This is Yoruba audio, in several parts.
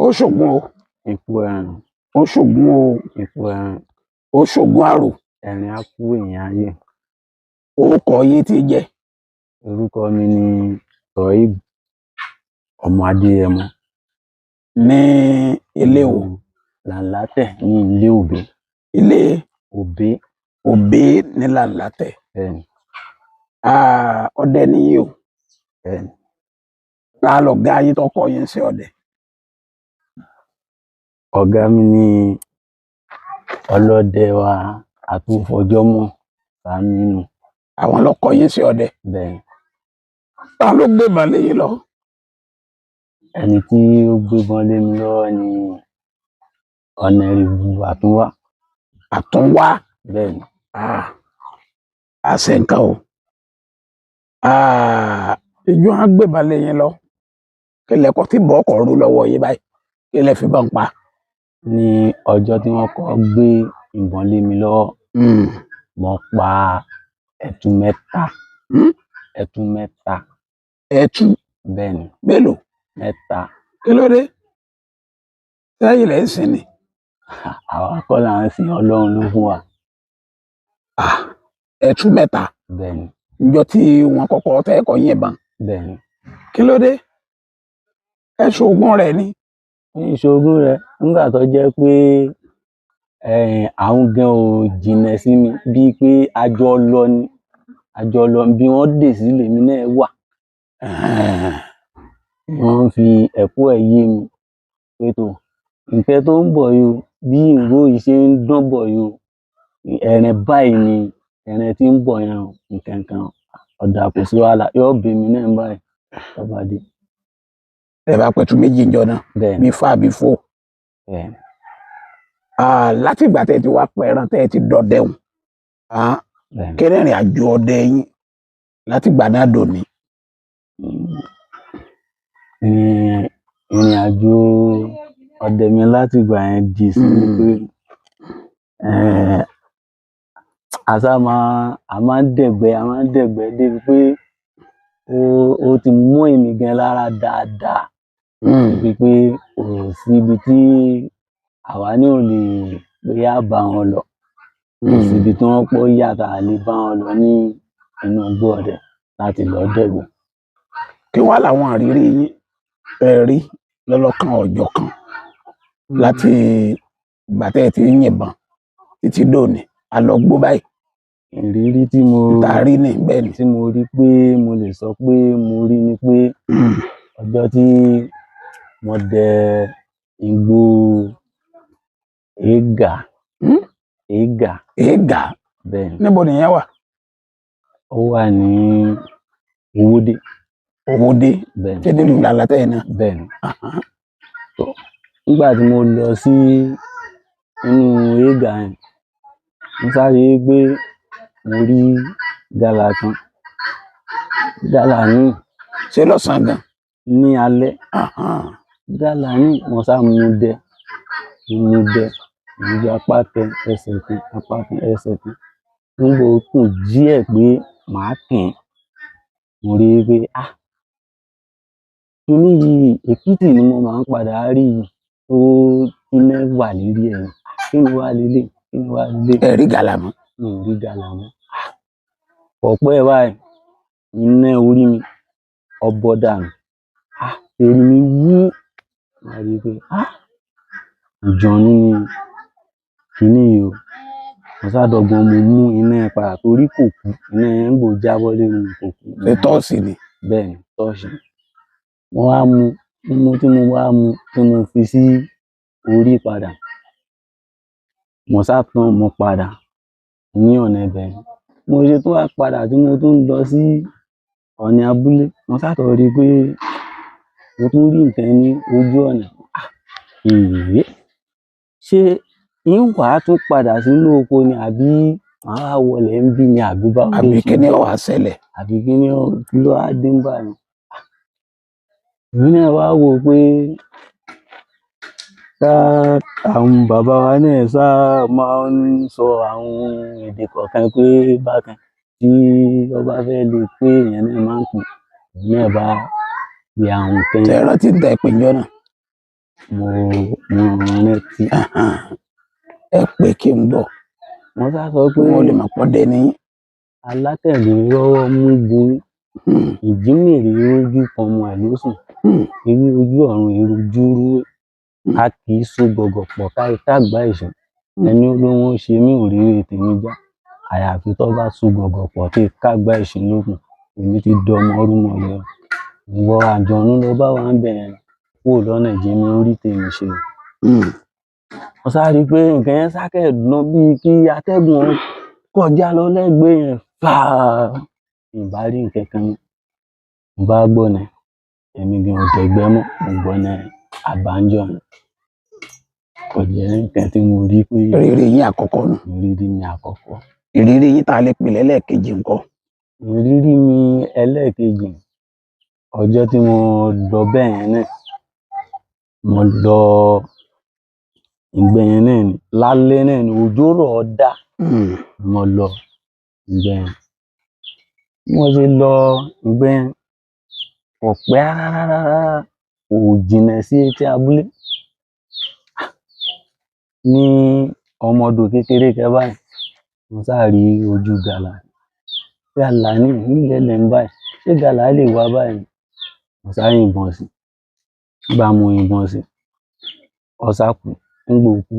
Ó ṣògùn o. Ikú ẹran. Ó ṣògùn o. Ikú ẹran. Ó ṣògùn àrò. Ẹ̀rín á kú èèyàn ayé. Orúkọ yín tí jẹ́? Orúkọ mi ni Toheeb ọmọ Adéyẹmọ. Ní ilé wo? Làǹlátẹ̀ ní ilé Òbé. Ilé Òbé. Òbé ní Làǹlátẹ̀. Bẹ́ẹ̀ni. Ọdẹ nìyí o. Bẹ́ẹ̀ni. Ta lọ̀gá yín tó kọ́ yín sí ọdẹ? Ọ̀gá mi ni ọlọ́dẹ wa Àtúnfọjọ́mọ̀ Sàmínú. Àwọn ló kọ́ yín sí ọdẹ? Bẹ́ẹ̀ni. Ta ló gbébọn lé yín lọ? Ẹni tí ó gbébọn lé mi lọ́wọ́ ni Ọ̀nàrẹ́bù Àtúnwá. Àtúnwá? Bẹ́ẹ̀ni. Àṣẹ nǹkan o. Ìjọ á gbébọn lé yín lọ, kí lẹ kọ́ tí bọ́ ọkọ̀ rú lọ́wọ́ yín báyìí, kí lẹ fi bá ń pa? Ní ọjọ́ tí wọ́n kọ́ gbé ìbọn lé mi lọ́wọ́, mo pa ẹtu mẹ́ta. Ẹtu mẹ́ta. Ẹtu? Bẹ́ẹ̀ni. Mélòó? Mẹ́ta. Kí ló dé? Sẹ́yìn lẹ́ ń sìn ni? Àwa kọ́ là ń sìn, Ọlọ́run ló fún wa. Ẹtu mẹ́ta? Bẹ́ẹ̀ni. Ìjọ tí wọ́n kọ́kọ́ tẹ́ kọ́ yìnbọn? Bẹ́ẹ̀ni. Kí ló dé? Ẹ ṣoògùn rẹ̀ ni? Ìṣògùn rẹ̀ nígbà tó jẹ́ pé àwọn gan ò jìnnà sí mi, bíi pé àjọ lọ ni, àjọ lọ bí wọ́n dè sí lèmi náà wà. Wọ́n fi ẹ̀kọ́ ẹ̀ yé mi pé tó nǹkan tó ń bọ̀ yìí o, bí ìró yìí ṣe ń dán bọ̀ yìí o, ẹ̀rìn báyìí ni ẹ̀rìn tí ń bọ̀ yẹn o, nǹkan kan ọ̀dà kò sí wàhálà, yóò bí mi náà báyìí lọ́ba dé. Ẹ bá pẹ̀tù méjì ìjọ náà. Bẹ́ẹ̀ni. Bí fà bí fò. Bẹ́ẹ̀ni. Láti ìgbà tẹ́ ẹ ti wá pẹran tẹ́ ẹ ti dọdẹ hùn, Bẹ́ẹ̀ni. kí ni ìrìn àjò ọdẹ yín láti ìgbà náà dòní? Ìrìn àjò ọdẹ mi láti ìgbà yẹn di sí pé àṣà máa a máa ń dẹ̀gbẹ́, a máa ń dẹ̀gbẹ́ débi pé ó ti mú èmi gan lára dáadáa. Débi pé kò sí ibi tí àwa ní ò lè pé á bá wọn lọ. Kò sí ibi tí wọ́n pọ̀ yàtọ̀ a lè bá wọn lọ ní inú igbó ọdẹ láti lọ dẹ̀gbẹ́. Kí wá làwọn àrírí yín ẹ rí lọ́lọ́kan ọ̀jọ̀kan láti ìgbà tẹ́ ẹ ti ń yìnbọn títí dòní àlọ́gbó báyìí? Ìrírí tí mo tá a rí ní bẹ́ẹ̀ ni. Tí mo rí pé mo lè sọ pé mo rí ni pé ọjọ́ tí mo dẹ igbó Ègà. Ègà. Ègà? Bẹ́ẹ̀ni. Níbo nìyẹn wà? Ó wà ní Owódé. Owódé? Bẹ́ẹ̀ni. Ṣé nílùú Làǹlátẹ̀ náà? Bẹ́ẹ̀ni. Nígbà tí mo lọ sí inú Ègà yẹn, mo sáré pé mo rí gálà kan. Gálà náà. Ṣé lọ́sàn-án gan? Ní alẹ́. Gálà náà mo sá mú dẹ, mo dẹ, mo yọ apá kan ẹsẹ̀ kan, apá kan ẹsẹ̀ kan. Nígbà ó kù díẹ̀ pé màá kàn án, mo rí i pé kíní yìí Èkìtì ni mo máa ń padà rí i tó kíná wà lérí ẹ̀. Kí ni wá leléyìí? Kí ni wá leléyìí? Ẹ rí gàlà mọ́? Mi ò rí gàlà mọ́. Ọ̀pẹ́ báyìí, iná orí mi, ó bọ́ dànù. Orí mi wú. Mo rí i pé ìjọ̀nú ni kíní yìí o. Mo sá dọ́gbọ́n mo mú iná yẹn padà torí kò kú. Iná yẹn ń gbò jábọ́ lórí mi kò kú. Ṣé tọ́ọ̀sì ni? Bẹ́ẹ̀ni, tọ́ọ̀sì. Mo wá mú, mímú tí mo wá mú tí mo fi sí orí padà. Mo sá tán mo padà ní ọ̀nà ibẹ̀. Mo ṣe tún wá padà tí mo tún lọ sí ọ̀nà abúlé. Mo sá tọ̀ rí pé mo tún rí nǹkan ní ojú ọ̀nà. Èé, ṣé ń wà á tún padà sínú oko ni àbí màá wá wọlé ń bí ni àbí báwo ló Àbí ṣe kí ni jẹ́? ó wá ṣẹlẹ̀? Àbí kí ni ó ló wá dé báyìí? Èmi náà wá wò pé ká àwọn bàbá wa náà sá máa ń sọ àwọn èdè kọ̀ọ̀kan pé bákan tí wọ́n bá fẹ́ lè pé èèyàn náà máa ń pè. Èmi náà bá pe àwọn nǹkan. Ṣé ẹ rántí ń tẹ́ ẹ pè níjọ́ náà? Mo rántí. Ẹ pè kí n gbọ́, Mo sá sọ kí pé wọ́n lè mọ̀ pọ́dẹ ní yín. Alátẹ̀dé rọ́wọ́ mú borí, ìjímèrè rójú pọnmọ ẹ̀ lósùn, ewé ojú ọ̀run èrò júrúwé, a kì í so gọ̀gọ̀ pọ̀ ká ipá gbá ìṣó, ẹni ó lóhun ó ṣe mí ò ríre tèmi já, àyàfi tó bá so gọ̀gọ̀ pọ̀ tí ká gbá ìṣó lókun, èmi ti dọmọ rúmọlẹ̀ o. Ìwọ àjọ̀nú ló bá wa ń bẹ̀ yẹn kúrò lọ́nà jẹ́ mi ó rí tèmi ṣe o. Mo sá rí i pé nǹkan yẹn sá kẹ̀ lọ bíi kí atẹ́gùn ó kọjá lọ lẹ́gbẹ̀ẹ́ yẹn fàá. Mi ò bá rí nǹkan kan mọ́. Mo bá gbọ́nà, èmi gan ò dẹ̀gbẹ́ mọ́, mo gbọ́nà àbájọ yẹn. Kò jẹ́ nǹkan tí mo rí pé Ìrírí yín àkọ́kọ́ nù. Ìrírí mi àkọ́kọ́. Ìrírí yín tá a lè pè lẹ́lẹ́ẹ̀kejì ńkọ́? Ìrírí mi ẹlẹ́ẹ̀kejì, ọjọ́ tí mo lọ bẹ́ẹ̀ yẹn náà, mo lọ ìgbẹ́ yẹn náà ni, lálẹ́ náà ni, òjò rọ̀ ọ́ dá. Mo lọ ìgbẹ́ yẹn. Bí mo ṣe lọ ìgbẹ́ yẹn, kò pẹ́ rárá rárá, kò jìnnà sí etí abúlé. Ní ọmọdò kékeré kan báyìí, mo sá rí ojú gàlà. Gàlà ní nílẹ̀ ń báyìí, ṣé gàlà lè wá báyìí? Mo sá yìnbọn sí i. Nígbà mo yìnbọn sí i, ó sá kú. Nígbà ó kú,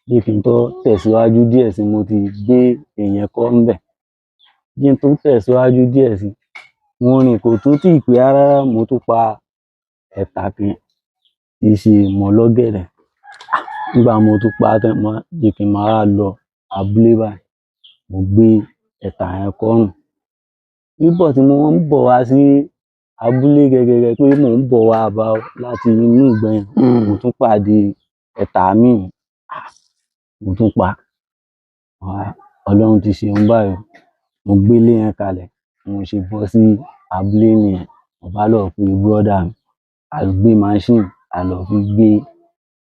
bí kí n tó tẹ̀síwájú díẹ̀ sí i, mo ti gbé èèyàn kọ́ ńbẹ̀. Bí n tó tẹ̀síwájú díẹ̀ sí i, mo rìn kò tún tíì pẹ́ rárá, mo tún pa ẹ̀tà kan tí í ṣe mọ̀lọ́gẹ̀dẹ̀. Nígbà mo tún pa á tán, mo wá jẹ́ kí n máa wá lọ abúlé báyìí. Mo gbé ẹ̀tà yẹn kọ́rùn. Bíbọ̀ tí mo ń bọ̀ wá sí abúlé gẹ́gẹ́gẹ́ pé mò ń bọ̀ wá bá ọ láti inú ìgbẹ́ yẹn, mo tún pàdé ẹ̀tà míì. Mo tún pa. Ọlọ́run ti ṣeun báyìí o. Mo gbélé yẹn kalẹ̀, mo ṣe bọ́ sí abúlé nìyẹn. Mo bá lọ pe brother mi, a gbé machine, a lọ fi gbé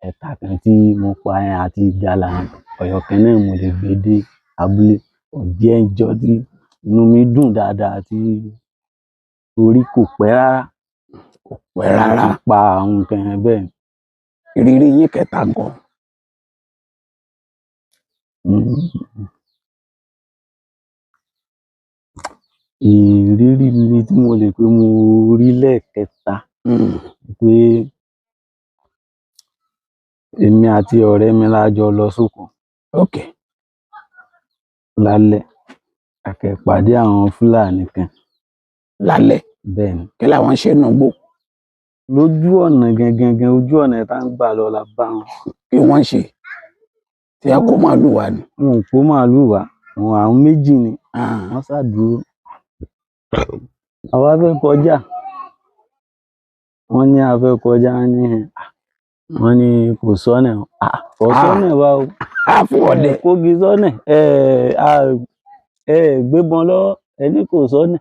ẹ̀tà kan tí mo pa yẹn àti ìgalà yẹn. Ọ̀yọ̀ kan náà mo lè gbé dé abúlé. Ó jẹ́ ọjọ́ tí inú mi dùn dáadáa tí torí kò pẹ́ rárá. Kò pẹ́ rárá. Mo ti pa àwọn nǹkan yẹn bẹ́ẹ̀. Ìrírí yín kẹta ńkọ́? Ìrírí mi tí mo lè pé mo rí lẹ́ẹ̀kẹta pé èmi àti ọ̀rẹ́ mi la jọ lọ sóko. Lálẹ́, a kẹ̀ pàdé àwọn Fúlàní kan. Lálẹ́? Bẹ́ẹ̀ ni. Kí làwọn ń ṣe nínú igbó? Lójú ọ̀nà gangan gan, ojú ọ̀nà tá ń gbà lọ la bá wọn. Kí wọ́n ń ṣe? Tí a kó màálù wá ni. Wọn ò kó màálù wá, wọn àwọn méjì ni. Wọ́n sá dúró. Àwa fẹ́ kọjá. Wọ́n ní a fẹ́ kọjá, wọ́n ní ẹ̀. Wọ́n ní kò sọ́nà. Kò sọ́nà báwo. Á fún ọdẹ. Ẹ kógi sọ́nà. Ẹ gbébọn lọ́wọ́, ẹ ní kò sọ́nà.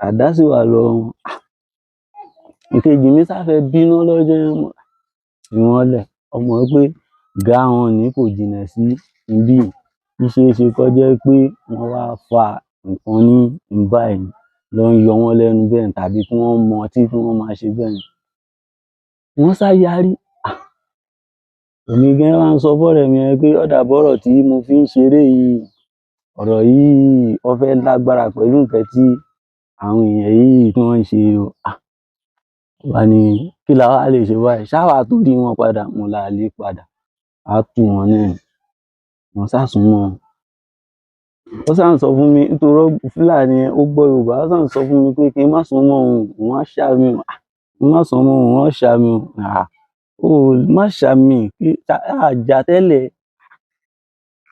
Àdá sì wà lọ́wọ́ wọn. Ìkejì mi sá fẹ́ bínú lọ́jọ́ yẹn mọ́. Fi wọ́n lẹ̀. Ó mọ̀ pé gá wọn ní kò jìnnà sí ibí yìí. Ó ṣeé ṣe kó jẹ́ pé wọ́n wá fa nǹkan ní báyìí ló ń yọ wọ́n lẹ́nu bẹ́ẹ̀ tàbí kí wọ́n mu ọtí kí wọ́n máa ṣe bẹ́ẹ̀. Wọ́n sá yarí. Èmi gan wá ń sọ fọ́rẹ̀ẹ́ mi yẹn pé ó dàbí ọ̀rọ̀ tí mo fi ń ṣeré yìí. Ọ̀rọ̀ yìí ó fẹ́ lágbára pẹ̀lú nǹkan tí àwọn èèyàn yìí tí wọ́n ń ṣe o. Ó bá ní kí la wá lè ṣe báyìí? Ṣá wàá torí wọn padà? Mo là lè padà. A tú wọn náà ni. Mo sá sún mọ́ wọn. Ó sá ń sọ fún mi nítorí Fúlàní yẹn ó gbọ́ Yorùbá. Ó sá ń sọ fún mi pé kí n má sún mọ́ òun, òun á ṣá mi o. Kí n má sún mọ́ òun, òun á ṣá mi o. Ó má ṣá mi, kí a jà tẹ́lẹ̀.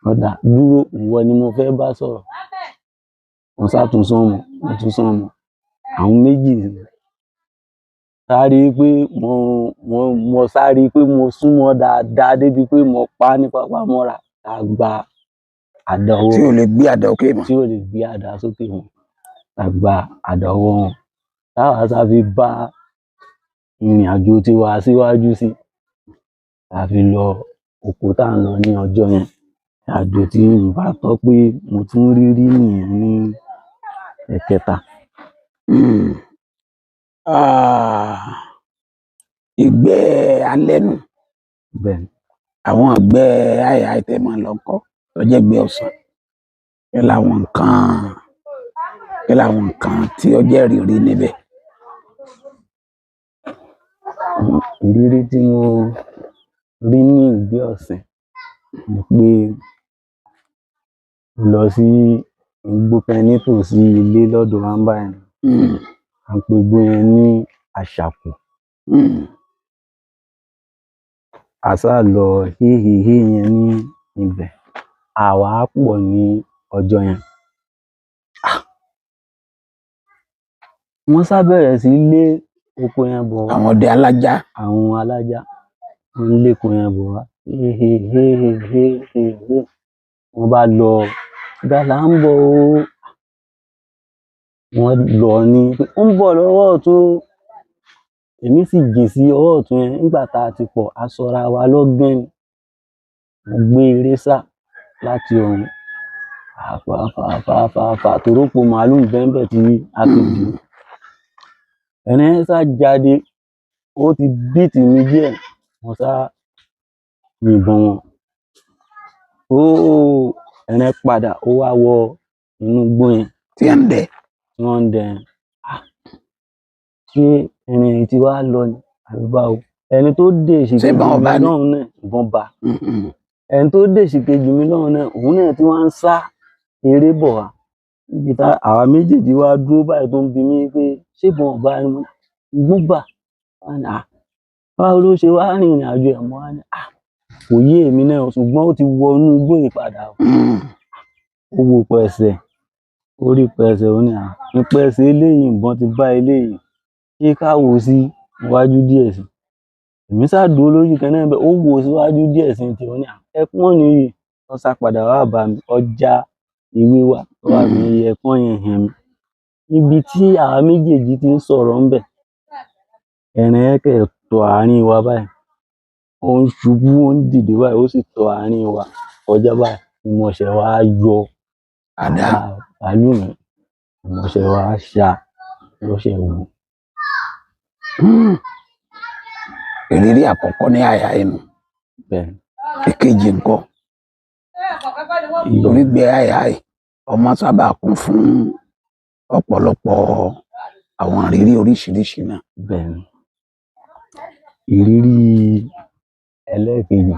Ó dà, dúró, ìwọ ni mo fẹ́ bá sọ̀rọ̀. Mo sá tún sún mọ́, mo tún sún mọ́. Àwọn méjì sáré pé mo sáré pé mo sún mọ́ dáadáa débi pé mo pa á ní pápá mọ́ra. A gba àdá ọwọ́. Tí ò lè gbé àdá òkè mọ́. Tí ò lè gbé àdá sókè mọ́. A gba àdá ọwọ́ wọn. Táwa sá fi bá ìrìn àjò tiwa síwájú sí. A fi lọ oko tá ń lọ ní ọjọ́ yẹn. Àjò tí n bá tọ́ pé mo tún rí rí nìyẹn ní ẹ̀kẹta. Ìgbẹ́ alẹ́ nù. Bẹ́ẹ̀ ni. Àwọn ìgbẹ́ àìhàì tẹ́ máa lọ kọ́ tó jẹ́ ìgbẹ́ ọ̀sán. Kí làwọn nǹkan, kí làwọn nǹkan tí ó jẹ́ ìrírí níbẹ̀? Ìrírí tí mo rí ní ìgbẹ́ ọ̀sán ni pé mo lọ sí igbó kan nítòsí ilé lọ́dọ̀ wa ń báyìí. À ń pe igbó yẹn ní Àṣàkù. A sá lọ héhehé yẹn ní ibẹ̀. Àwa pọ̀ ní ọjọ́ yẹn. Wọ́n sá bẹ̀rẹ̀ sí í lé oko yẹn bọ̀ wá. Àwọn ọdẹ alájá. Àwọn alájá. Wọ́n ń lé oko yẹn bọ̀ wá. Héhehéhehéhé. Wọ́n bá lọ, "Gàlà ń bọ̀ o." Wọ́n lọ ní pé ó ń bọ̀ lọ́wọ́ ọ̀tún o. Èmi sì jìn sí ọwọ́ ọ̀tún yẹn nígbà tá a ti pọ̀, a sọra wa lọ́gbẹ́n ni. Mo gbé eré sá láti ọ̀hún. Fà fà fà fà fà torópo màálù ń bẹ ńbẹ̀ tí a fi dì í. Ẹni yẹn sá jáde, ó ti bíìtì mi díẹ̀, mo sá yìnbọn wọn. Óò ẹran yẹn padà, ó wá wọ inú igbó yẹn. Tí à ń dẹ. Tí wọ́n ń dẹ yẹn. Ṣé ẹran yìí ti wá lọ ni àbí báwo? Ẹni tó dè Ṣé ìbọn ṣìkejì mi ọba ni? lọ́hùn náà, ìbọn bá. Ẹni tó dè ṣìkejì mi lọ́hùn náà, òun náà tí wá ń sá eré bọ̀ wá. Níbi tá àwa méjèèjì wá dúró báyìí tó ń bi mí pé ṣé ìbọn ò bá ni? Mo ní ìbọn bà. Ó wá ní báwo ló ṣe wá rìnrìn àjò ẹ̀? Mo wá ní kò yé èmi náà o, ṣùgbọ́n ó ti wọ inú igbó yìí padà o. Ó wo pẹ̀sẹ̀, ó rí pẹ̀sẹ̀, ó ní ìpẹ̀sẹ̀ eléyìí ìbọn ti bá eléyìí. Ṣé ká wò ó sí iwájú díẹ̀ sí i? Èmi sá dúró lójú kan náà ńbẹ̀, ó wò ó síwájú díẹ̀ sí i tiẹ̀, ó ní ẹpọ́n nìyí. Ó sá padà wá bá mi, ó já ewé wá, ó wá fi ẹpọ́n yẹn hàn mí. Níbi tí àwa méjèèjì ti ń sọ̀rọ̀ ńbẹ̀, ẹran yẹn kẹ̀ tọ àárín wa báyìí. Ó ń ṣubú, ó ń dìde báyìí, ó sì tọ àárín wa kọjá báyìí. Ni mo ṣẹ̀ wá yọ Àdá. màálù mi, ni mo ṣẹ̀ wá ṣá, ló ṣẹ̀ wò. Ìrírí àkọ́kọ́ ní àìhàì nù. Bẹ́ẹ̀ ni. Ìkejì ńkọ́? Torí ìgbẹ́ àìhàì, ọmọ sábà kún fún ọ̀pọ̀lọpọ̀ àwọn ìrírí oríṣiríṣi náà. Bẹ́ẹ̀ ni. Ìrírí ẹlẹ́ẹ̀kejì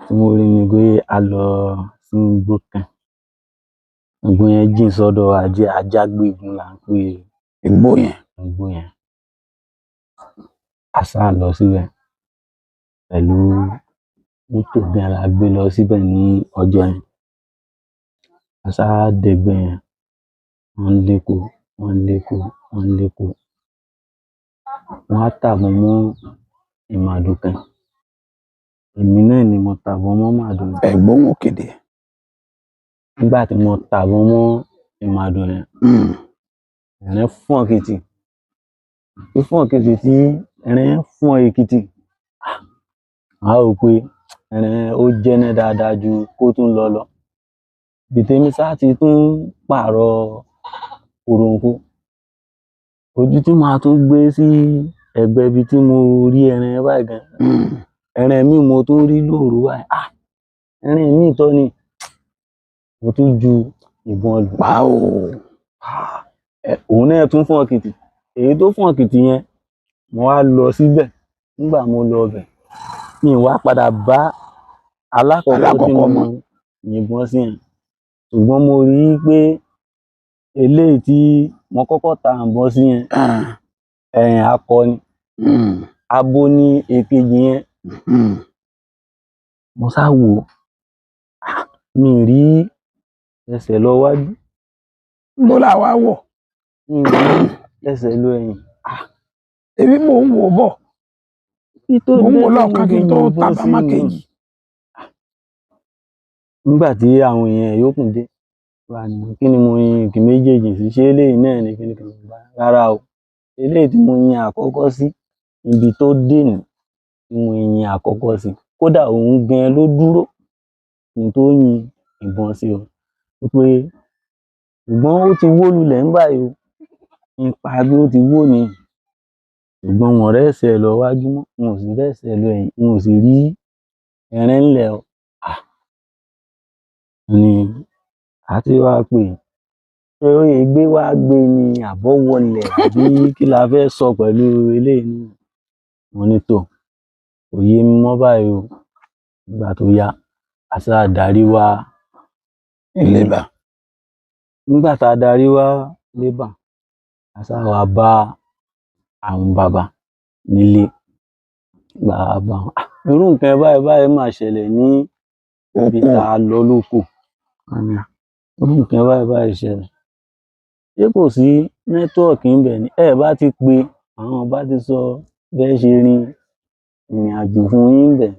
tí mo rí ni pé a lọ sí igbó kan. Igbó yẹn jìn sọ́dọ̀ ajé, Ajágbégun là ń pè Igbó yẹn. igbó yẹn. A sá lọ síbẹ̀ pẹ̀lú mọ́tò gan la gbé lọ síbẹ̀ ní ọjọ́ yẹn. A sá dégbé yẹn, wọ́n ń léko, wọ́n ń léko, wọ́n ń léko. Wọ́n á tàbọn mọ́ ìmàdò kan. Èmi náà ni mo tàbọn mọ́ màdò yẹn. Ẹ gbóhùn òkè dé. Nígbà tí mo tàbọn mọ́ ìmàdò yẹn, ẹ̀rín fọ́n kìtì. Fífọ́n kìtì tí ẹ̀rín fọ́n èkìtì. Màá rò pé ẹ̀rín ó jẹ́ná dáadáa ju kó tún lọ lọ. Ibi tèmi sá ti tún pààrọ̀ kòròǹfo. Ojú tí màá tún gbé sí ẹ̀gbẹ́ ibi tí mo rí ẹran yẹn báyìí gan. Ẹran míì mo tún rí lóru báyìí. Ẹran míì tọ́ ni. Mo tún ju ìbọn lù. Pa o. Òun náà tún fọ́n kìtì. Èyí tó fọ́n kìtì yẹn, mo wá lọ síbẹ̀. Nígbà mo lọ bẹ̀, mi wá padà bá alákọ̀ọ́kọ́ tí mo Alákọ̀ọ́kọ́ mọ́. yìnbọn sí yẹn. Ṣùgbọ́n mo rí i pé eléyìí tí mo kọ́kọ́ ta ìbọn sí yẹn, ẹ̀yìn akọ ni. Abo ni èkejì yẹn. Mo sá wò ó. Mi ì rí ẹsẹ̀ lọ wájú. Níbo la wá wọ̀? Mi ì rí ẹsẹ̀ lọ ẹ̀yìn. Èmi mò ń wò ó bọ̀. Kí tó Mò ń dé wò tí mo lọ́ọ̀kan fi kí n tó yìnbọn tàbá sí má ni. kejì. Nígbà tí àwọn èèyàn yòókù dé, wá ní kí ni mo yin ìkí méjèèjì sí? Ṣé eléyìí náà ni kíni kan? Rárá o. Eléyìí tí mo yin àkọ́kọ́ sí, ibi tó dé ní tí mo yin àkọ́kọ́ sí. Kódà òun gan ló dúró kí n tó yin ìbọn sí o. Wípé ṣùgbọ́n ó ti wó lulẹ̀ ń báyìí o. Nípa bí ó ti wó ni. Ṣùgbọ́n wọn ò rẹ́sẹ̀ lọ wájú mọ́, wọn ò sì rẹ́sẹ̀ lọ ẹ̀yìn, wọn ò sì rí ẹran ńlẹ̀ o. Ni a ti wá pè ṣé ègbé wá gbé ni àbọ̀ wọlẹ̀ àbí kí la fẹ́ sọ pẹ̀lú eléyìí ni? Mo ní tò, kò yé mi mọ́ báyìí o. Nígbà tó yá, a sáà darí wá Ilébà. Nígbà tá a darí wá Lébà, a sáà wá bá àwọn bàbá nílé. Nígbà tá a bá wọn, irú nǹkan báyìí báyìí mà ṣẹlẹ̀ ní ibi Oko. tá a lọ lóko. Wọ́n ní, irú nǹkan báyìí báyìí ṣẹlẹ̀. Ṣé kò sí nẹ́tíwọ̀kì ńbẹ̀ ni? Ẹ bá ti pe, àwọn bá ti sọ bẹ́ ṣe rin ìrìn àjò fún yín ńbẹ̀.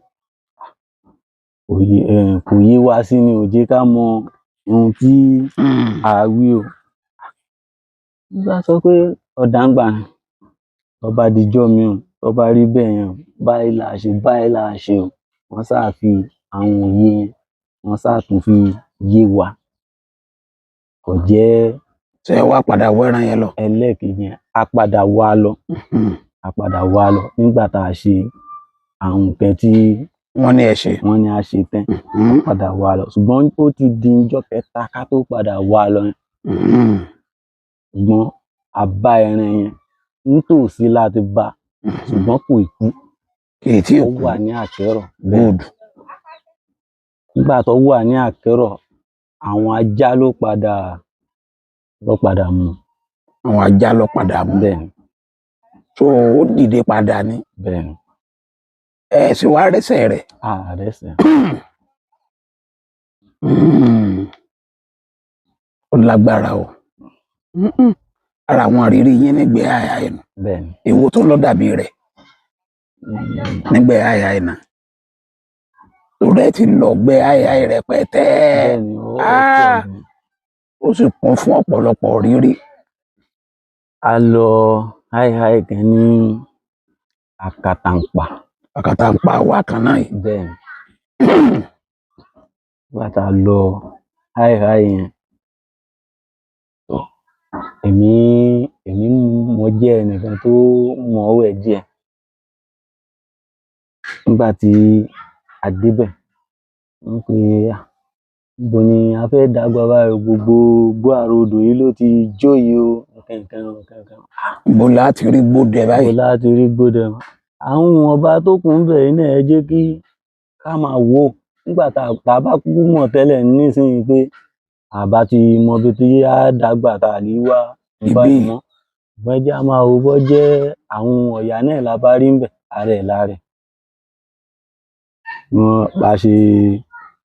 Kò yé, kò yé wa sí ni ò jẹ́ ká mọ ohun tí à wí o. Wọ́n bá sọ pé ó dáa ńgbà yẹn, tó bá dijọ́ míì o, tó bá rí bẹ́ẹ̀ yẹn o, báyìí là á ṣe, báyìí là á ṣe o. Wọ́n sáà fi àwọn òye yẹn, wọ́n sáà tún fi yé wa. Kò jẹ́ Ṣé ẹ wá padà wẹ́ran yẹn lọ? ẹlẹ́ẹ̀kejì yẹn, a padà wá lọ. A padà wá lọ nígbà tá a ṣe àwọn nǹkan tí Wọ́n ní ẹ ṣe. wọ́n ní a ṣe tán. A padà wá lọ. Ṣùgbọ́n ó ti di ijọ́ kẹta ká tó padà wá lọ yẹn. Ṣùgbọ́n a bá ẹran yẹn nítòsí láti bá, ṣùgbọ́n kò ì kú. Kì í tíì Ó kú. wà ní àkérọ̀. Bẹ́ẹ̀ Good. nígbà tó wà ní àkérọ̀, àwọn ajá ló padà mú. Àwọn ajá ló padà mú. Bẹ́ẹ̀ ni, So ó dìde padà ni. bẹ́ẹ̀ ni. Ẹ sì wá rẹ́sẹ̀ rẹ̀. A rẹ́sẹ̀. Ó lágbára o. Ara àwọn àrírí yín nígbẹ́ àyà ẹ̀ nù. Bẹ́ẹ̀ ni. Èwo tó lọ dàbí rẹ̀ nígbẹ́ àyà ẹ̀ náà. Torí ẹ ti lọ gbẹ́ àyà ẹ̀ rẹpẹtẹ. Bẹ́ẹ̀ ni, ó pọ̀ gan. Ó sì kún fún ọ̀pọ̀lọpọ̀ rírí. A lọ háíháí kan ní Àkàtàǹpà. Àkàtàǹpà wa kan náà yìí. Bẹ́ẹ̀ ni. Nígbà tá a lọ háíháí yẹn, tọ̀, èmi, èmi mo jẹ́ ẹnìkan tó mọ̀ọ́ wẹ̀ díẹ̀. Nígbà tí a débẹ̀, wọ́n pé, níbo ni a fẹ́ dàgbà báyìí o, gbogbo gbó àrò odò yìí ló ti jó yìí o, nǹkan nǹkan nǹkan nǹkan. Níbo la ti rí gbódẹ Níbo báyìí? la ti rí gbódẹ? Àwọn ọba tó kù ńbẹ̀ yìí náà ẹ jẹ́ kí ká máa wò ó. Nígbà tá a bá kúkú mọ̀ tẹ́lẹ̀ nísìnyí pé àbá ti mọ ibi tí á dàgbà tá a lè wá báyìí mọ́. Ṣùgbọ́n ẹ jẹ́ á máa wò bó jẹ́ àwọn ọ̀yà náà la bá rí ńbẹ̀, ara ẹ̀ la rẹ̀. Wọ́n bá ṣe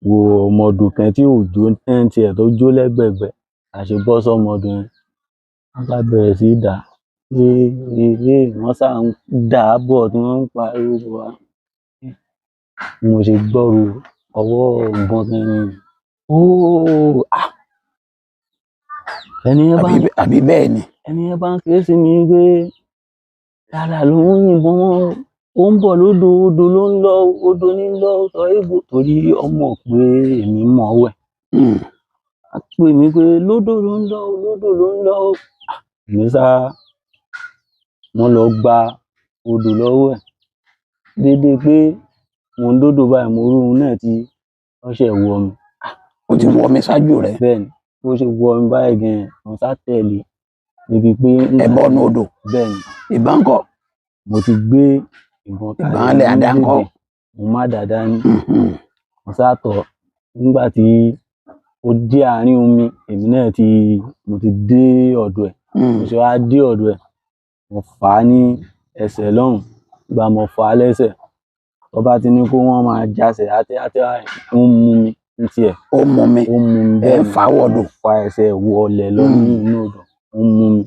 wo ọmọdù kan tí ò jó tán tiẹ̀ tó jó lẹ́gbẹ̀gbẹ́, la ṣe bọ́ sọ́mọdù yẹn. Wọ́n bá bẹ̀rẹ̀ sí í dà á. Hé hé hé, wọ́n ṣáà ń dà á bọ̀ tí wọ́n ń pariwo bọ̀ wá. Bí mo ṣe gbọ́rò ọwọ́ ìbọn kan ni. Óò! Ẹni yẹn bá Àbí bẹ́ẹ̀ ni? Ẹni yẹn bá ń ké sí mi pé rárá ló ń yìnbọn mọ́ o. Ó ń bọ̀ lódò, odò ló ń lọ, odò ní ń lọ, sọ ébò. Torí ó mọ̀ pé èmi mọ̀ ọ́ wẹ̀. A pè mí pé lódò ló ń lọ, lódò ló ń lọ. Èmi sá, wọ́n lọ gba odò lọ́wọ́ ẹ̀. Dédé pé mò ń dódò báyìí, mo rí òun náà tí ó ṣẹ̀ wọ mi. Ó ti wọ mi ṣáájú rẹ̀. Bẹ́ẹ̀ ni, bó ṣe wọ mi báyìí gan, mo sá tẹ̀lé. Débi pé Ẹ bọ́nu odò. Bẹ́ẹ̀ ni. Ìbọn ńkọ́? Mo ti gbé ìbọn Ìbọn kalẹ̀ lẹ̀, ní àdá ńkọ́? bèbè. Mo má àdá dání. Mo sá tọ̀. Nígbà tí ó dé àárín omi, èmi náà ti, mo ti dé ọ̀dọ̀ ẹ̀. Mo ṣe wá dé ọ̀dọ̀ ẹ̀, mo fà á ní ẹsẹ̀ lọ́hùn. Nígbà mo fà á lẹ́sẹ̀, tó bá ti ní kó wọ́n máa jasẹ̀ àti àti ó ń mú mi ní tiẹ̀. Ó mú mi. Ó ń mú mi Ẹ bẹ́ẹ̀ ni. fà á wọ̀dọ̀. Mo fa ẹsẹ̀ wọlẹ̀ lọ ní inú odò. Ó ń mú mi.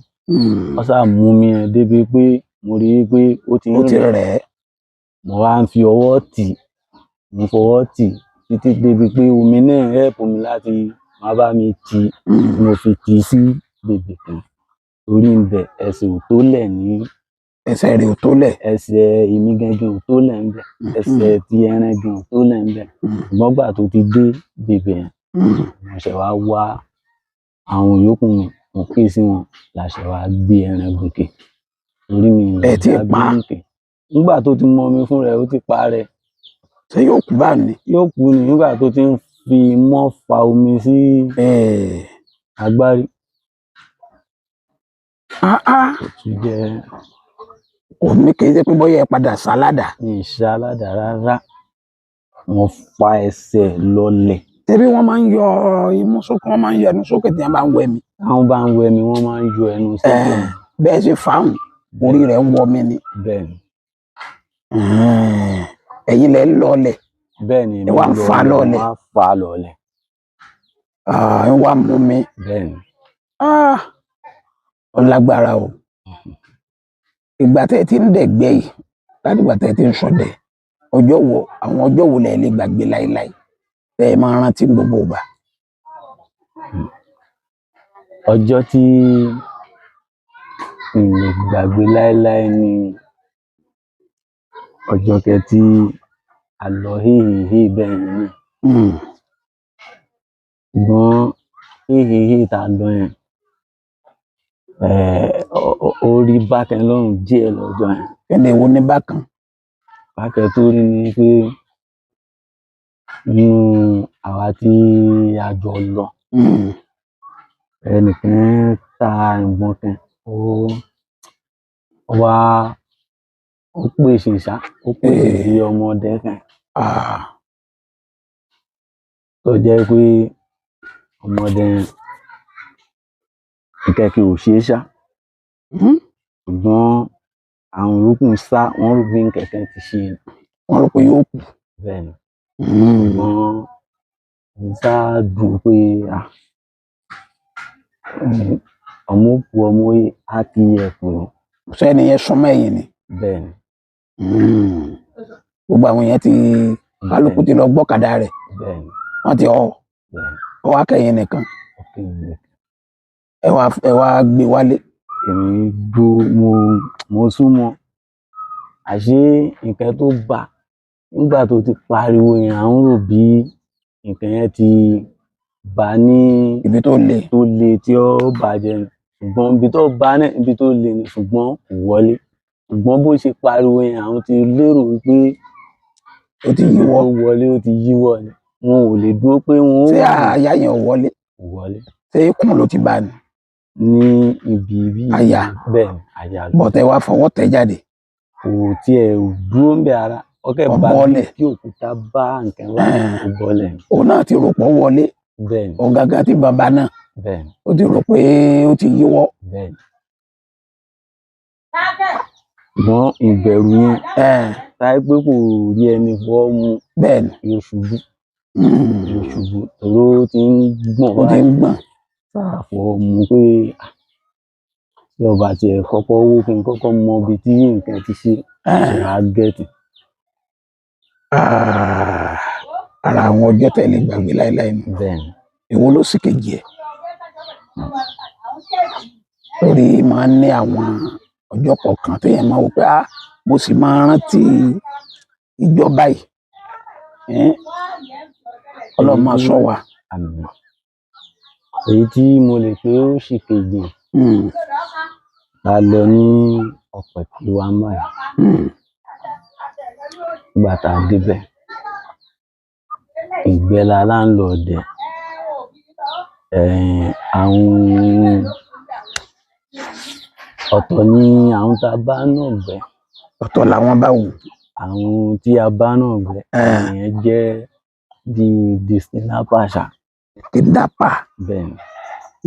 Ó sá mú mi yẹn débi pé mo rí i pé ó ti ń Ó ti rẹ̀. rẹ̀ ẹ́. Mo wá ń fi ọwọ́ tì. Mo fọwọ́ tì títí débi pé omi náà help mi láti máa bá mi tì. Mo fi tì í sí bèbè kan. Torí ńbẹ̀ ẹsẹ̀ ò tó lẹ̀ ní. Ẹsẹ̀ rẹ̀ ò tó lẹ̀. Ẹsẹ̀ èmi gangan ò tó lẹ̀ ńbẹ̀. Ẹsẹ̀ ti ẹran gan ò tó lẹ̀ ńbẹ̀. Ṣùgbọ́n ìgbà tó ti dé bèbè yẹn, mo ṣẹ̀ wá wá àwọn yòókù mi, mo ké sí wọn, la ṣẹ̀ wá gbé ẹran gòkè. Torí mi ì Ẹ lè tí ì dá pa á. gbóǹkè. Nígbà tó ti mọ omi fún rẹ̀, ó ti pa rẹ̀. Ṣé yóò kú báà ni? Yóò kú ni nígbà tó ti ń fi mọ́ fa omi sí agbárí. Ah, ah. Kò tún jẹ́ Kò ní kì í ṣe pé bóyá ẹ padà sáládà. Mi ì ṣe aládàá rárá. Mo fa ẹsẹ̀ lọlẹ̀. Tẹbí wọ́n máa ń yọ imú sókè, wọ́n máa ń yọ ẹnu sókè tí wọ́n bá ń wẹ̀ mí. Táwọn bá ń wẹ mi, wọ́n máa ń yọ ẹnu sókè ni. Bẹ́ẹ̀ ṣe fáwọn orí rẹ̀ ń wọ mi ni. Bẹ́ẹ̀ ni. Ẹ̀yin lẹ ń lọlẹ̀. Bẹ́ẹ̀ ni, Ẹ wá ń èmi fà á lọlẹ̀, lọlẹ̀. mo wá fà á lọlẹ̀. Ah, ẹ wá mú mi. Bẹ́ẹ̀ ni. Ah, ó lágbára o. Ìgbà tẹ́ ẹ ti ń dẹ̀gbẹ́ yìí, láti ìgbà tẹ́ ẹ ti ń ṣọdẹ, ọjọ́ wo, àwọn ọjọ́ wo lẹ lè gbàgbé láéláé tẹ́ ẹ máa rántí ní gbogbo ìgbà? Ọjọ́ tí mi ò lè gbàgbé láéláé ni ọjọ́ kẹ tí a lọ héhèhé bẹ́ẹ̀ yẹn náà. Ṣùgbọ́n héhèhé tá a lọ yẹn, ó rí bákan lọ́rùn díẹ̀ lọ́jọ́ yẹn. Kí ni èwo ní bákan? Bákan tó rí ni pé nínú àwa tí a jọ lọ, ẹnìkan ta ìbọn kan, ó wá ó pèsè ṣá, ó pèsè sí ọmọdé kan. Tó jẹ́ pé ọmọdé yẹn ìkẹ̀kẹ̀ ò ṣeé ṣá. Ṣùgbọ́n àwọn yòókù ń sá, wọ́n rò pé nkẹ̀kẹ́ ti ṣe. Wọ́n rò pé yóò kú. Bẹ́ẹ̀ ni. Ṣùgbọ́n mo sá dùn pé ọmọ òkú ọmọ á ti yẹ kù. Sẹ́ni yẹn súnmọ́ ẹ̀yìn ni. Bẹ́ẹ̀ ni. Gbogbo àwọn yẹn ti kálukú ti lọ gbọ́kadà rẹ̀. Bẹ́ẹ̀ ni. Wọ́n ti họ. Bẹ́ẹ̀ ni. Ọ wá kẹ́yìn nìkan. Ọkẹ́ mi nìkan. Ẹ wá gbé wálé. Èmi dúró, mo súnmọ́. Àṣé nǹkan tó bà nígbà tó ti pariwo yẹn, à ń rò bí nǹkan yẹn ti bà ní ibi tó le. Tó le tí ó bàjẹ́ ni. Ṣùgbọ́n ibi tó bá náà, ibi tó le ni, ṣùgbọ́n kò wọlé. Ṣùgbọ́n bó ṣe pariwo yẹn, àwọn ti lérò wípé ó ti yíwọ́. Ó wọlé, ó ti yíwọ́ ni. Wọn ò lè dúró pé wọn ó. Ṣé àyà yẹn ò wọlé? Kò wọlé. Ṣé ikùn ló ti bá ni? Ní ibi bí. Àyà. Bẹ́ẹ̀ ni, àyà ló. Bọ̀tẹ́ wa fọwọ́ tẹ̀ jáde. Kò tiẹ̀ dúró ń bẹ̀ ara. Ọkẹ́ Ó bá bọ́lẹ̀. kí òkúta bá nǹkan wá, ó bọ́lẹ̀. Òun náà ti rò pọ̀ wọlé. Bẹ́ẹ̀ ni. Ọ̀gágá tí bàbá náà. Bẹ́ẹ̀ ni. Ó ti rò pé ó ti yíwọ́. Bẹ́ẹ̀ ni. Ṣùgbọ́n ìbẹ̀rù yẹn, táyé pé kò rí ẹni fọ́ mú. Bẹ́ẹ̀ ni. Yóò ṣubú. Yóò ṣubú. Tòró ti ń gbọ̀n Ó ti ń gbọ̀n. Sáà fọ́ mú pé tí ọba tiẹ̀ kọ́kọ́ wó kí n kọ́kọ́ mọ ibi tí nǹkan ti ṣe, ṣe á gẹ̀tì. Ara àwọn ọjọ́ tẹ̀lé gbàgbé láéláé ni. Bẹ́ẹ̀ ni. Èwo ló sì kejì ẹ̀? Torí máa ń ní àwọn ọjọ́ kọ̀ọ̀kan téèyàn máa wò pé mo sì máa rántí ìjọ báyìí. Ọlọ́run máa ṣọ́ wa. Àmín. Èyí tí mo lè pé ó sì kejì. La lọ ní ọ̀pẹ̀ tí wàá mọ̀ ẹ́. Nígbà tá a débẹ̀, ìgbẹ́ la lá ń lọ dẹ̀. Àwọn ọ̀tọ̀ ni àwọn tá a bá náà gbẹ́. Ọ̀tọ̀ làwọn bá wù. Àwọn tí a bá náà gbẹ́, ìyẹn jẹ́ bí kidnapper ṣá. Kidnapper. Bẹ́ẹ̀ ni.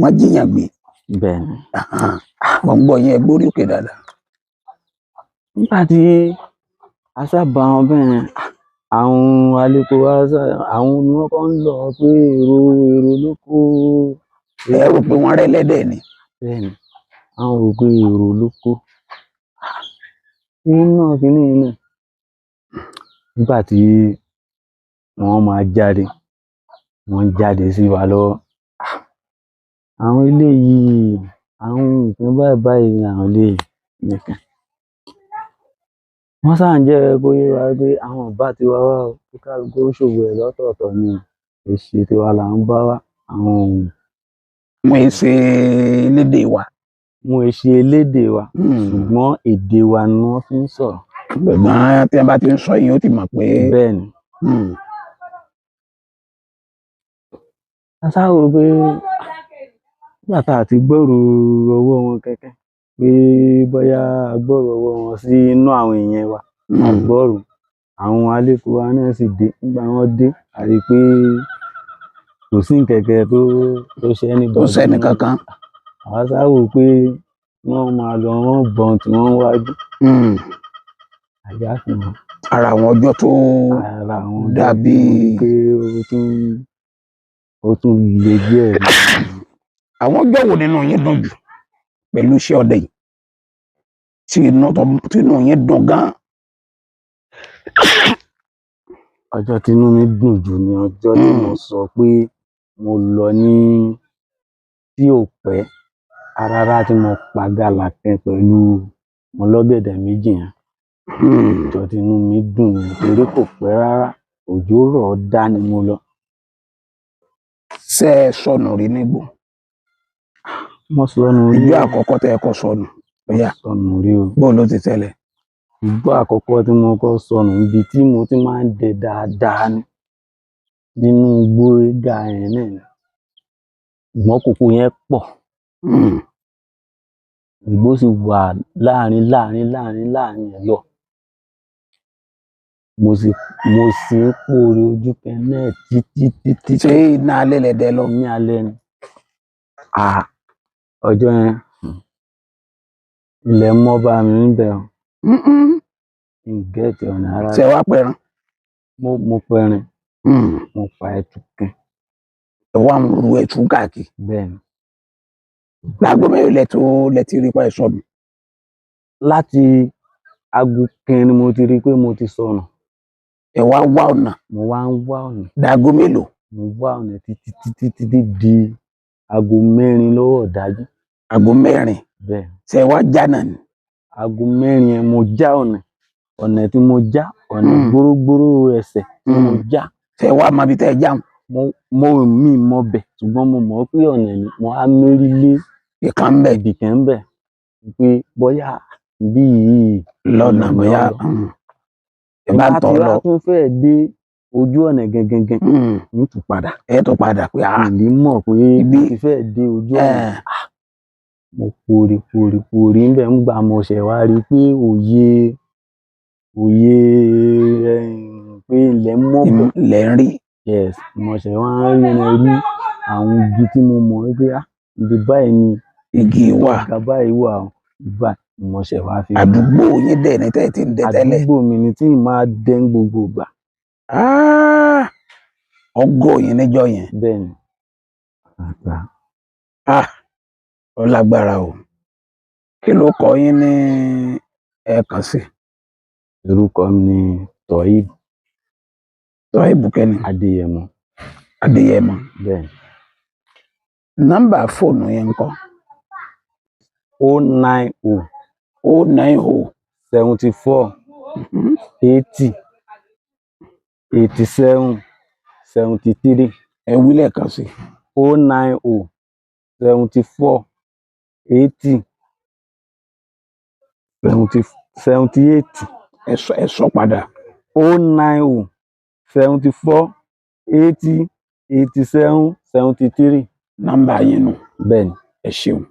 Wọ́n jiyàn gbé. Bẹ́ẹ̀ ni. Mo ń gbọ́ yẹn gbórí òkè dáadáa. Nígbà tí a sábà wọn bẹ́ẹ̀, àwọn àlekò wa sá, àwọn ni wọ́n kọ́ ń lọ pé èrò èrò ló kó. Ẹ rò pé wọ́n rẹ́ lẹ́dẹ̀ ni. Bẹ́ẹ̀ ni, àwọn rò pé èrò ló kó. Wọ́n náà kíní yìí náà. Nígbà tí wọ́n máa jáde, wọ́n jáde sí wa lọ́wọ́. Àwọn eléyìí, àwọn nǹkan báyìí báyìí ni àwọn eléyìí nìkan. Wọ́n sáà ń jẹ́ kó yé wa pé àwọn ò bá tiwa wá o, kí kálukú ó ṣòwò ẹ̀ lọ́tọ̀ọ̀tọ̀ ni o. Èsì tiwa là ń bá wá, àwọn ò. Wọ́n ń ṣe elédè wa. Wọn ò ṣe elédè wa, ṣùgbọ́n èdè wa ni wọ́n fi ń sọ̀rọ̀. Gbọ̀ngàn tí wọ́n bá ti ń sọ yìí, ó ti mọ̀ pé. Bẹ́ẹ̀ ni. A sá wò pé nígbà tá a ti gbọ́rò ọwọ́ wọn kẹ́kẹ́ pé bóyá a gbọ́rò ọwọ́ wọn sí inú àwọn èèyàn wa, a gbọ́rò. Àwọn aléko wa náà sì dé. Nígbà wọ́n dé, a rí i pé kò sí nkẹ̀kẹ́ tó ṣe Tó anybody sẹ́ni nínú. kankan. Àwa sá wò pé wọ́n máa lọ, wọ́n bọ̀n tí wọ́n wájú. Àyà fi hàn. Ara àwọn ọjọ́ tó Ara àwọn ọjọ́ dàbí tí mo rí pé ó tún le díẹ̀ ni. Àwọn ọjọ́ wo nínú yín dùn jù pẹ̀lú iṣẹ́ ọdẹ yìí, tí inú yín dùn gan? Ọjọ́ tí inú mi dùn jù ni ọjọ́ tí mo sọ pé mo lọ ní tí ò pẹ́ rárá, tí mo pa gàlà kan pẹ̀lú ọlọ́gẹ̀dẹ̀ méjì yẹn. Ọjọ́ tí inú mi dùn ni torí kò pẹ́ rárá, òjò rọ̀ dá ni mo lọ. Ṣé ẹ sọnù rí nígbò? Mo sọnù rí. Ìjọ àkọ́kọ́ tẹ́ ẹ kọ́ sọnù? Mo Ọ̀yá, sọnù rí o. bó ló ti tẹ́lẹ̀? Ìgbà àkọ́kọ́ tí mo kọ́ sọnù, ibi tí mo ti máa ń dẹ dáadáa ni nínú igbó gíga yẹn náà ni. Ṣùgbọ́n kòkó yẹn pọ̀. Igbó sì wà láàrin láàrin láàrin láàrin ẹ̀ lọ. Mo sì ń pòòrè ojú kan náà títí títí. Ṣé iná alẹ́ lẹ dẹ lọ? Ní alẹ́ ni. Ọjọ́ yẹn, ilẹ̀ mọ́ bá mi níbẹ̀ o. N gẹ́ẹ̀tì ọ̀nà ara. Ṣé wàá pẹran? Mo pẹrin, mo pa ẹtu kan. Ẹ wá ń ru ẹtù káàkiri? Bẹ́ẹ̀ ni. Láago mélòó lẹ tó lẹ ti rí pa ẹ sọnù? Láti aago kan ni mo ti rí i pé mo ti sọnù. Ẹ wá wá ọ̀nà? Mo wá ń wá ọ̀nà. Dàgó mélòó? Mo wá ọ̀nà títí títí títí di aago 4 lọ́wọ́ ìdájí. Aago 4? Bẹ́ẹ̀. Ṣé wàá jánà ni? Aago 4 yẹn mo já ọ̀nà. Ọ̀nà tí mo já, ọ̀nà gbórógbóró ẹsẹ̀ tí mo já. Ṣé wàá mọ ibi tẹ́ ẹ jáun? Mo mi mọ bẹ̀, ṣùgbọ́n mo mọ̀ pé ọ̀nà ni mo á mérí lé. Ìkan ń bẹ. Ibì kan ń bẹ̀ pé bóyá ibí yìí lọ́nà lọ̀nà bóyá lọ. Ẹ bá ń Bá tọ̀ ti lọ. wá tún fẹ́ẹ̀ dé ojú ọ̀nà gẹ́gẹ́gẹ́, ń tún padà. Ẹ tó padà pé a Ìlí mọ̀ pé Ibi mo ti fẹ́ẹ̀ dé ojú ọ̀nà. Mo pòrì pòrì pòrì ńbẹ̀, ńgbà mo ṣẹ̀ wá rí i pé òye òye pé ilẹ̀ mọ́ bọ̀. Lẹ̀ ń rí. Yes, mo ṣẹ̀ wá ń rí àwọn igi tí mo mọ̀ wípé ibi báyìí ni igi wà. Ìka báyìí wà o, báyìí mo ṣẹ̀ wá fi. Àdúgbò yín dẹ̀ ní tẹ́ ẹ ti ń dẹ tẹ́lẹ̀? Àdúgbò mi ni tí ì máa dẹ́ ń gbogbo ìgbà. Ọgọ́ yín níjọ́ yẹn? Bẹ́ẹ̀ ni. Ó lágbára o. Kí ló kọ yín ní ẹ̀ẹ̀kan sí? Orúkọ mi ni Toheeb. Toheeb kẹ́ni? Adéyẹmọ. Adéyẹmọ. Bẹ́ẹ̀ ni. Nọ́mbà fóònù yẹn ńkọ́? 090. 090. 74. 80 87 73. Ẹ wí lẹ́ẹ̀kan sí. 090 74 80 78. Ẹ sọ padà. 090 74 80 87 73. Nọ́mbà yín nù? Bẹ́ẹ̀ ni. Ẹ ṣeun.